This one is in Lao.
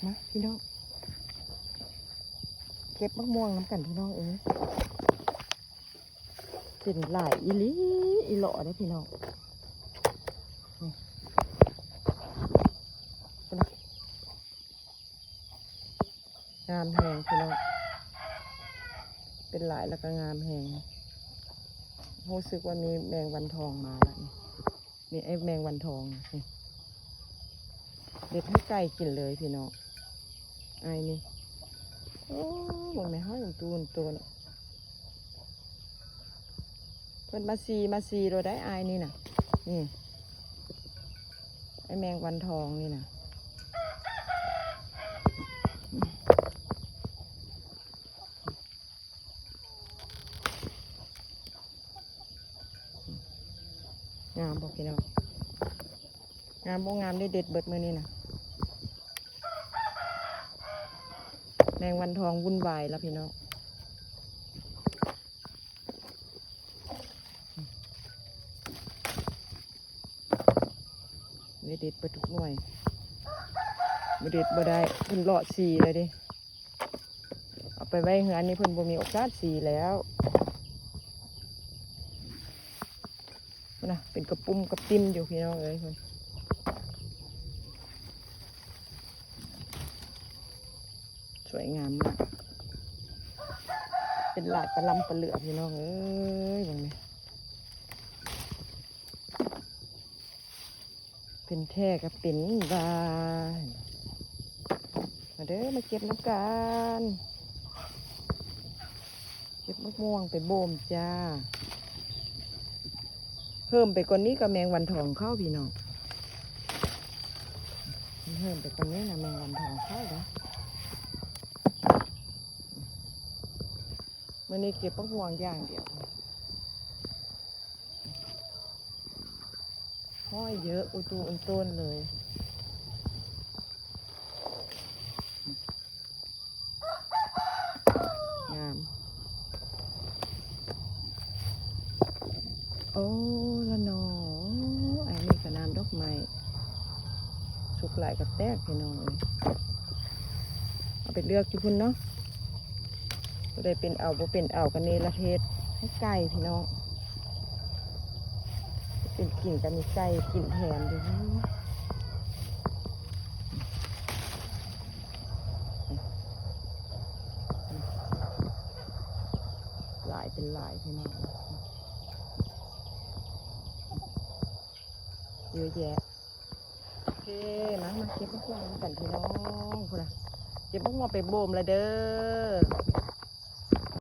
ມາພີ່ນ້ອງ ເກັບໝາກມ່ວງນຳກັນພີ່ນ້ອງເອີຍ. ເປັນຫຼາຍອີ່ຫຼີອີ່ຫຼໍເດ້ພີ່ນ້ອງ. ນີ້ ພຸ້ນນະ ງາມແຮງພີ່ນ້ອງ ເປັນຫຼາຍແລ້ວກໍງາມແຮງ. ຮູ້ສຶກວ່າມີແມງວັນທອງມາແລ້ວນີ້. ນີ້ ໄອ້ແມງວັນທອງນີ້ ເດັດໃຫ້ໄກ່ກິນເລີຍພີ່ນ້ອງ. ອ້າຍນີ້ ໂອ້ ເບິ່ງແມ່ ຫອຍໂຕນໂຕນ ເພິ່ນມາຊີ ມາຊີໂລດໄດ໋ອ້າຍນີ້ນະ. ນີ້ ໄອ້ແມງວັນທອງນີ້ນະ. ງາມບໍ່ພີ່ນ້ອງ? ງາມບໍ່ງາມ ໄດ້ເດັດເບິດມື້ນີ້ນະ. ແມງວັນທອງວຸ່ນວາຍລະພີ່ນ້ອງ. ໄດ້ເດັດເບິດທຸກໜ່ວຍ ບໍ່ເດັດບໍ່ໄດ້ ເພິ່ນເລາະຊີແລ້ວເດ້. ເອົາໄປໄວ້ເຮືອນນີ້ເພິ່ນບໍ່ມີໂອກາດສີແລ້ວ. ພຸ້ນນະ ເປັນກະປຸ້ມກະປິ້ມຢູ່ພີ່ນ້ອງເອີຍ ພຸ້ນ ສວຍງາມມາກ ເປັນຫຼາຍປະລຳປະເຫຼືອພີ່ນ້ອງເອີຍ ເບິ່ງນີ້. ເປັນແທ້ກໍເປັນວ່າ ມາເດີ ມາເກັບນຳກັນ ເກັບໝາກມ່ວງໄປໂບມຈ້າ. ເພີ່ມໄປກວ່ານີ້ກໍແມງວັນທອງເຂົ້າພີ່ນ້ອງ ເພີ່ມໄປກວ່ານີ້ນະ ແມງວັນທອງເຂົ້າເດ້. ມື້ນີ້ເກັບໝາກມ່ວງຢ່າງດຽວ ຫ້ອຍເຍີະອຸຕຸອຸນໂຕນເລີຍ ງາມ. ໂອ້ ລະໜໍ ອັນນີ້ກໍນ້ຳດອກໄມ້ ສຸກຫຼາຍກໍແຕກພີ່ນ້ອງເອີຍ. ເອົາໄປເລືອກຢູ່ພຸ້ນເນາະ ຜູ້ໃດເປັນເອົາ ບໍ່ເປັນເອົາ ກໍເນລະເທດໃຫ້ໄກ່ພີ່ນ້ອງ ເປັນກິນກໍມີໄກ່ກິນແທນຢູ່. ຫຼາຍເປັນຫຼາຍພີ່ນ້ອງ ເຍອະແຍະ. ໂອເຄ ມາ ມາເກັບໝາກມ່ວງນຳກັນພີ່ນ້ອງ ພຸ້ນນະ ເກັບໝາກມ່ວງໄປໂບມລະເດີ.